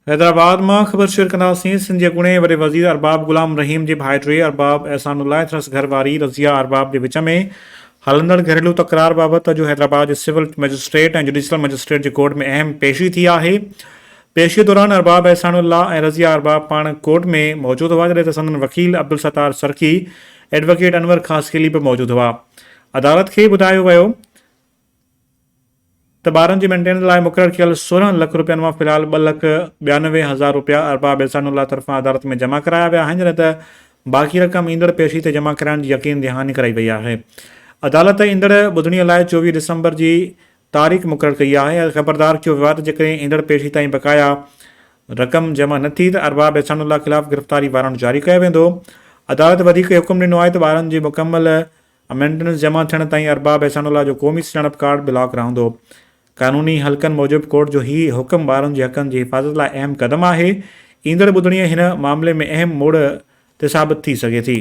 حيدرآباد مان خبر شيئر ڪنداسين، سنڌ جي اڳوڻي وڏي وزير ارباب غلام رحيم جي ڀائٽي ارباب احسان الله ۽ سندس گهر واري رضيه ارباب جي وچ ۾ هلندڙ گهريلو تڪرار بابت اڄ حيدرآباد جي سول مئجسٽريٽ ۽ جڊيشل مئجسٽريٽ جي ڪورٽ ۾ اهم پيشي ٿي آهي. پيشي دوران ارباب احسان الله ۽ رضيه ارباب پاڻ ڪورٽ ۾ موجود هئا جڏهن ته سندن وڪيل عبدالستار سرڪي، ايڊووڪيٽ انور خاصخيلي به موجود هئا. عدالت کي ٻڌايو ويو ته ٻارن جي مينٽيننس لاء مقرر ڪيل 16 لک رپين مان في الحال ٻه لک 92 هزار رپيا ارباب احسان الله طرفان عدالت ۾ جمع ڪرايا ويا آهن جڏهن ته باقي رقم ايندڙ پيشي تي جمع ڪرائڻ جي يقين دهاني ڪرائي وئي آهي. عدالت ايندڙ ٻڌڻي لاء 24 ڊسمبر جي تاريخ مقرر ڪئي آهي ۽ خبردار ڪيو ويو آهي ته جيڪڏهن ايندڙ پيشي تائين بقايا رقم جمع نه ٿي ته ارباب احسان الله خلاف گرفتاري وارنٽ جاري ڪيو ويندو. عدالت وڌيڪ حڪم ڏنو آهي ته ٻارن جي مڪمل مينٽيننس جمع ٿيڻ تائين ارباب احسان الله جو قومي سڃاڻپ ڪارڊ بلاڪ رهندو. قانوني حلقن موجب ڪورٽ جو هي حڪم ٻارن جي حقن جي حفاظت لاء اهم قدم آهي. ايندڙ ٻڌڻي هن معاملي ۾ اهم موڙ تي ثابت ٿي سگهي ٿي.